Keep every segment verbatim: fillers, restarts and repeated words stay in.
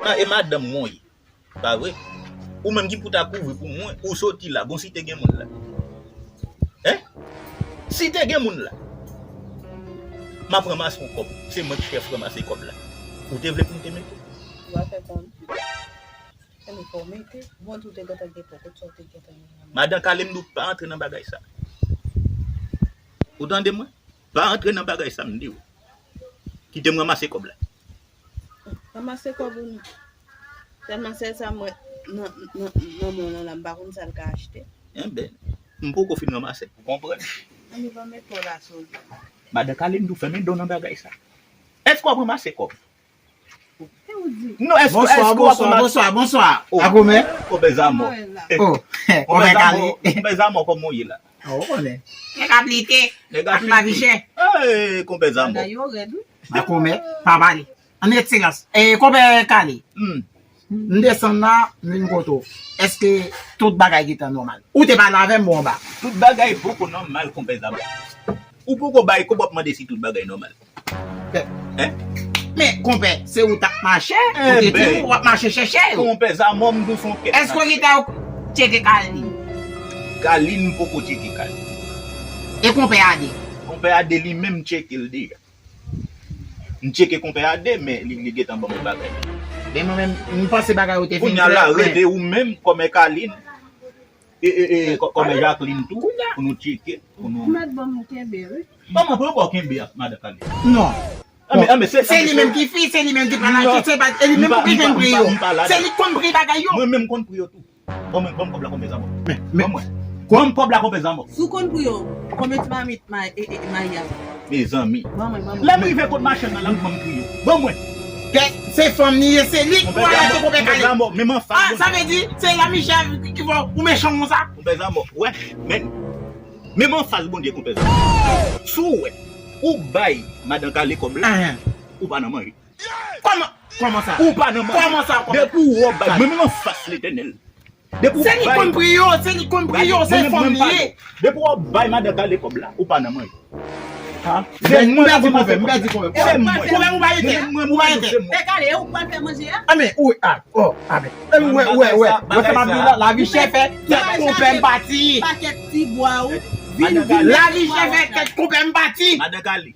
Ma, e madanm mwen w ye. Pa vre? Ou menm ki pou ta kouvri pou mwen, ou soti la, bon si te gen moun la. Hein? Si te gen moun la, m ap ranmase yon kòb. Se mwen k chèf ranmase kòb la. Ou te vle pou m te mete? Ou a fè konn. Ann fò w mete. Bon, tou te gentan gen pòkòt sa w te gentan gen. Madan Kale, m di w pa antre nan bagay sa. Ou tande mwen? Pa antre nan bagay sa, m di w. Kite m ranmase kòb la. Ranmase kòb ou non. Sèlman sèl sa mwen nan, nan, nan men w lan la, m pa konn sa l ka achte. Enben, m poko fin ranmase, ou konprann? Ann ban m mete w la sou. Madan Kale, m di w fèmen do nan bagay sa. Èske w ap ranmase kòb? E ou di? Non, èske, bonswa, èske w ap bonswa, ranmase? Bonswa, bonswa. Oh, Akomè. Konpè Zamò. Mwen la. Oh, konpè Kale. Konpè Zamò, kòman w ye la? Oh, ou konnen. Nèg ap lite. Nèg ap lite. Lavi chè. Ey, konpè Zamò. Bagay yo rèd, wi. Akomè, pa pale. An ekselans. E, konpè Kale. Hmm. M desann la, m vin kote w. Èske tout bagay gentan nòmal? Ou te pale avè m bò anba. Tout bagay poko nòmal, konpè Zamò. Ou poko bay kòb, w ap mande si tout bagay nòmal. Hein? Men, konpè, se ou t ap mache, ou te di w ap mache chèche yo. Konpè Zamò, m di w se yon kèk. Èske w gentan tcheke Kalin? Kalin, m poko tcheke Kalin. E konpè Ade? Konpè Ade, li menm, m tcheke l deja. M tcheke konpè Ade, men li, li gentan ban m yon bagay. Men mwen menm, m panse bagay yo te fin klè. Kounye a la, rete ou menm, kòmè Kalin. E, e, e, kò-, kòmè Jacqueline tou, pou nou tcheke, pou nou. Ou mèt ban m kenbe, wi. Ban mwen, poko kenbe ak madan Kale. Non. Anben, anben, se, se li menm ki fi, se li menm ki pral achte, se pa, e li menm ki konn pri yo. Se li k konn pri bagay yo. Mwen menm konn pri yo tou. Ban mwen, ban m kòb la, konpè Zamò. Men, men. Ban mwen. Ban m kòb la, konpè Zamò. Si w konn pri yo, konbyen ti mamit may-, e, e, mayi a? Mezanmi. Ban mwen, ban mwen. Lè m rive kot machann nan, l ap ban m pri yo. Ban mwen. Kè, se fanm li ye, se li k pral achte konpè Kale. Konpè Zamò, men m anfas Bondye. Ah, sa vle di, se la Michèl ki fè w mechan konsa? Konpè Zamò, wè, men, men m anfas Bondye, konpè Zamò. Si w wè, ou bay madan Kale kòb la, ou pa nan manje. Kòman, kòman sa? Ou pa nan manje. Kòman sa, kòman? Depi w wè w bay, mwen menm anfas Letènèl. Depi w bay. Se li konn pri yo, se li konn pri yo, se fanm li ye. Depi w bay madan Kale kòb la, ou pa nan manje. Ha? M pèdi konpè, m pèdi konpè. Se mwen. Konpè, ou pa rete, ou pa rete. Mwen, mwen, mwen, se mwen. Pè Kale, e ou k pral fè manje a? Anben, ou, ah, oh, anben. Wè, wè, wè. Wè sa m ap di w la, lavi chè fè, kèt konpè m pati. Pakèt ti bwa ou. Vin, vin. Lavi chè fè, kèt konpè m pati. Madan Kale.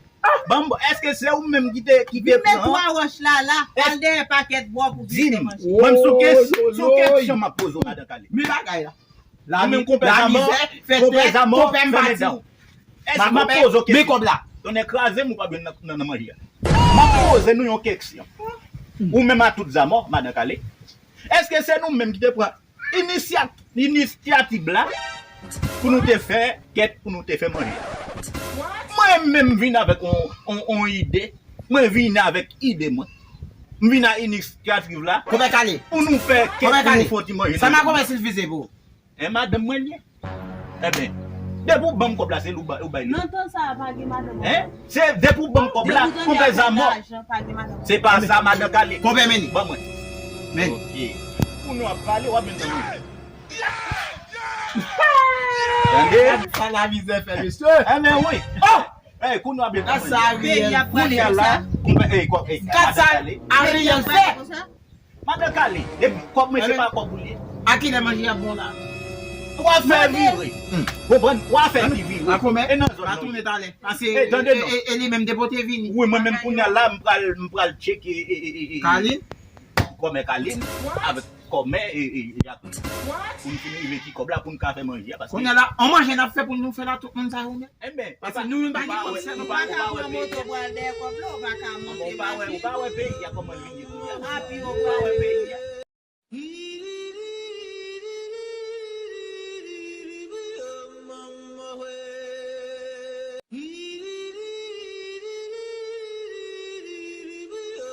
Ban m, èske se ou menm ki te, ki te pran? Vin met twa wòch la, la, al dèyè pakèt bwa pou vin fè manje. Di m, mwen, sou kes-, sou kesyon m ap poze w, madan Kale. Men bagay la. Ou menm konpè Zamò, konpè Zamò, fèmen dan w. Èske m ap poze w kesyon? Men kòb la. Tonnè kraze m, ou pa byen nan, nan, nan manje a. M ap poze nou yon kesyon. Ou menm a tout Zamò, madan Kale. Èske se nou menm ki te pran inisya-, inisyativ la pou nou te fè kèt, pou nou te fè manje? Mwen menm vin avèk on, on, on ide. Mwen vin avèk ide mwen. M vin a inisyativ la. Konpè Kale. Pou nou fè kèt, pou nou fè ti manje. Sa makomè silvize pou ou? E madanm mwen l ye. Enben, depi w ban m kòb la, se li w ba-, ou bay li. Nan tan sa a, pa gen madanm ankò. Hein? Se depi w ban m kòb la, konpè Zamò. Se pa sa, madan Kale. Konpè Meni. Ban mwen. Meni. Ok. Pou nou ap pale, w ap vin tann. Tande? Sa la mizè fè, mesye. Enben, wi. Oh! Hey, kounye a byen. Sa Ariel. Kounye a la. Hey, kò, hey, madan Kale. Ariel fè. Madan Kale, depi kòb mwen se pa kòb ou li ye. A kilè manje ap bon la? W a fè vire. Konprann? W a fè li vire. E nan zòn nan. Tande non. E, e, e li menm depi w te vini. Wi, mwen menm kounye a la, m pral, m pral tcheke, e, e, e, e, Kalin. Kòmè Kalin, avèk kòmè, e, e, e, Jacqueline. Pou n fin rive ti kòb la, pou n ka fè manje a, paske kounye a la, an manje n ap fè pou nou fè la tout moun sa yo menm. Enben, paske nou menm pa gen kòb sa, nou pa ka pran moto pral dèyè kòb la, ou pa ka monte manje. Ou pa wè, ou pa wè peyi a kòman l vin ye kounye a. Ou pa wè peyi a.